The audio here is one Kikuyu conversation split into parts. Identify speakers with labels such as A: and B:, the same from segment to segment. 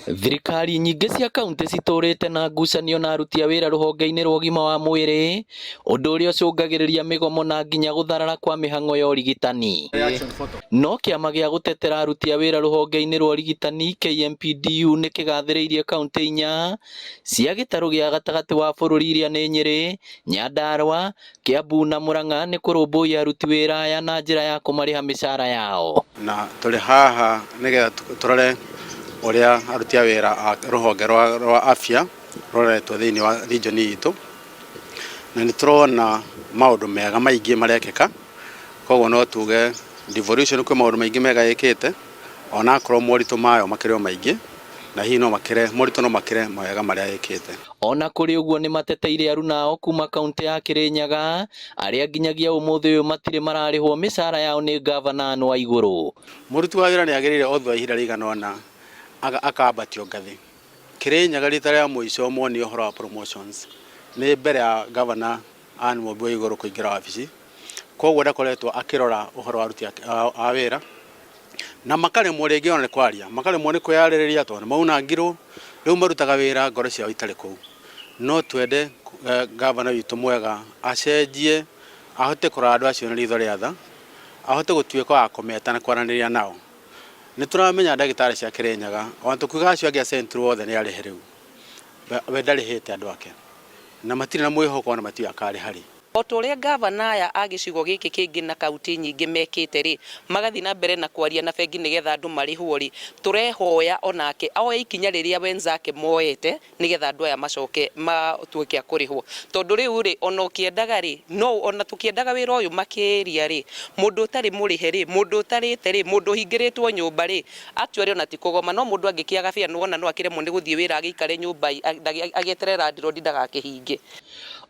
A: Thirikari nyingĩ cia kauntĩ citũrĩte na ngucanio na aruti a wĩra rũhonge-inĩ rwa ũgima wa mwĩrĩ, ũndũ ũrĩa ũcũngagĩrĩria mĩgomo na nginya gũtharara kwa mĩhang'o ya ũrigitani. No kĩama gĩa gũtetera aruti a wĩra rũhonge-inĩ rwa ũrigitani KMPDU nĩ kĩgathĩrĩirie kauntĩ inya cia gĩtarũ gĩa gatagatĩ wa bũrũri iria nĩ Nyĩrĩ, Nyandarua, Kiambu na Murang'a nĩ kũrũmbũiya aruti wĩra aya na njĩra ya kũmarĩha mĩcara yao.
B: Na tũrĩ haha nĩgetha tũrore ũrĩa aruti a wĩra a rũhonge rwa afya rũroretwo thĩinĩ wa region itũ, na nĩ tũrona maũndũ mega maingĩ marekĩka. Koguo no tuge devolution kwĩ maũndũ maingĩ mega ĩkĩte, onakorwo moritũ mayo makĩrĩ o maingĩ, na hihi no makĩre moritũ, no makĩre mawega marĩa ĩkĩte.
A: Ona kũrĩ ũguo, nĩ mateteire aruna ao kuma kaunti ya Kirinyaga arĩa nginyagia ũmũthĩ ũyũ matirĩ mararĩhwo mĩcara yao nĩ ngavana Anne Waigũrũ.
B: Mũruti wa wĩra nĩ agĩrĩire o thutha wa ihinda rĩigana ũna akambatio ngathĩ. Kirinyaga rita rĩa mũico monio ũhoro wa promotions nĩ mbere ya Gavana Anne Mumbi Waigũrũ kũingĩra wabici. Koguo ndakoretwo akĩrora ũhoro wa aruti a wĩra, na makaremwo rĩngĩ ona nĩ kwaria, makaremwo nĩ kwĩyarĩrĩria tondũ nĩ maunangirwo. Rĩu marutaga wĩra ngoro ciao itarĩ kũu. No twende gavana witũ mwega acenjie, ahote kũrora andũ acio na ritho rĩa tha, ahote gũtuĩka wa kũmeta na kwaranĩria nao. Nĩ tũramenya ndagĩtarĩ cia Kirinyaga, ona tũkiuga acio angĩ a Central othe nĩ arĩhe, rĩu we ndarĩhĩte andũ ake na matirĩ na mwĩhoko, ona matiũĩ akarĩha rĩ.
C: O ta ũrĩa ngavana aya a gĩcigo gĩkĩ kĩngĩ na kaunti nyingĩ mekĩte rĩ, magathiĩ na mbere na kwaria na bengi nĩgetha andũ marĩhwo rĩ, tũrehoya onake oe ikinya rĩrĩa wenzake moete nĩgetha andũ aya macoke matuĩke a kũrĩhwo, tondũ rĩu rĩ, ona ũkĩendaga rĩ, no ona tũkĩendaga wĩra ũyũ makĩria rĩ, mũndũ ũtarĩ mũrĩhe rĩ, mũndũ ũtarĩte rĩ, mũndũ ũhingĩrĩtwo nyũmba rĩ, actually ona ti kũgoma, no mũndũ angĩkĩaga bĩa nĩwona no akĩremwo nĩ gũthiĩ wĩra, agĩikare nyũmba agĩeterere landlord ndagakĩhinge.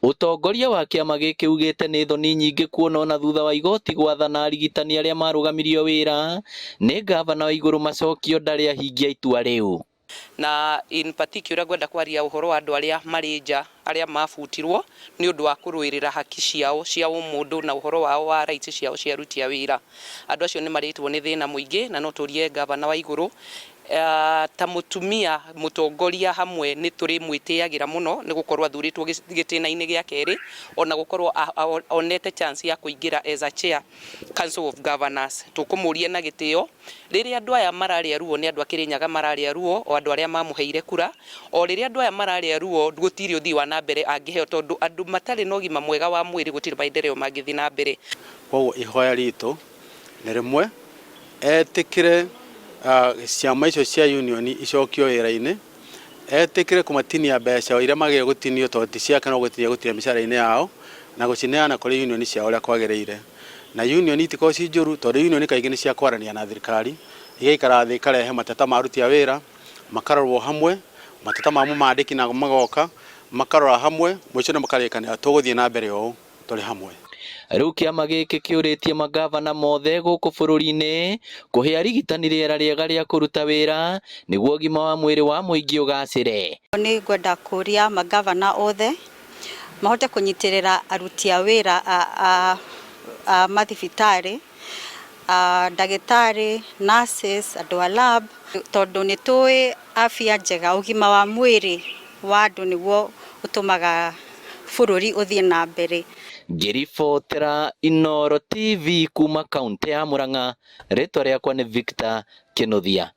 A: Ũtongoria wa kĩama gĩkĩ ugĩte nĩ thoni nyingĩ kuona ona thutha wa igoti gwathana arigitani arĩa marũgamirio wĩra nĩ ngavana Waigũrũ macokio, ndarĩ ahingia itua rĩu.
C: Na in particular ngwenda kwaria ũhoro wa andũ arĩa marĩ nja, arĩa mabutirwo nĩ ũndũ wa kũrũĩrĩra haki ciao cia ũmũndũ na ũhoro wao wa rights ciao cia aruti a wĩra. Andũ acio nĩ marĩtwo nĩ thĩna mũingĩ, na no tũrie ngavana Waigũrũ ta mũtumia mũtongoria hamwe nĩ tũrĩ mwĩtĩagĩra mũno nĩ gũkorwo athurĩtwo gĩtĩna-inĩ gĩa kerĩ, ona gũkorwo onete chance ya kũingĩra as a chair Council of Governors. Tũkũmũria na gĩtĩo, rĩrĩa andũ aya mararĩa ruo, nĩ andũ a Kĩrĩnyaga mararĩa ruo, o andũ arĩa mamũheire kura, o rĩrĩa andũ aya mararĩa ruo, gũtirĩ ũthii wa na mbere angĩheo, tondũ andũ matarĩ na ũgima mwega wa mwĩrĩ gũtirĩ maendeleo mangĩthiĩ na mbere.
B: Koguo ihoya ritũ nĩ rĩmwe, etĩkĩre ciama icio cia union icokio wĩra-inĩ, etĩkĩre kũmatinia mbeca iria magĩrĩire gũtinio, tondũ ti ciake, no gũtinia gũtinia mĩcara-inĩ yao na gũcineana kũrĩ union ciao ũrĩa kwagĩrĩire. Na union itikorwo ci njũru, tondũ union kaingĩ nĩ cia kwarania na thirikari, igaikara thĩ ikarehe mateta ma aruti a wĩra, makarorwo hamwe, mateta ma mũmandĩki nao magoka makarora hamwe, mũico nĩ makarĩkanĩra tũgũthiĩ na mbere ũũ tũrĩ hamwe.
A: Rĩu kĩama gĩkĩ kĩũrĩtie mangavana mothe gũkũ bũrũri-inĩ kũhe arigitani rĩera rĩega rĩa kũruta wĩra nĩguo ũgima wa mwĩrĩ wa mũingĩ ũgacĩre.
D: Nĩ ngwenda kũria mangavana othe mahote kũnyitĩrĩra aruti a wĩra a mathibitarĩ, ndagĩtarĩ, nurses, andũ a lab, tondũ nĩ tũĩ afya njega, ũgima wa mwĩrĩ wa andũ nĩguo ũtũmaga bũrũri ũthiĩ na mbere.
A: Ngĩribotera Inooro TV kuma kaunti ya Murang'a, rĩtwa rĩakwa nĩ Victor Kinuthia.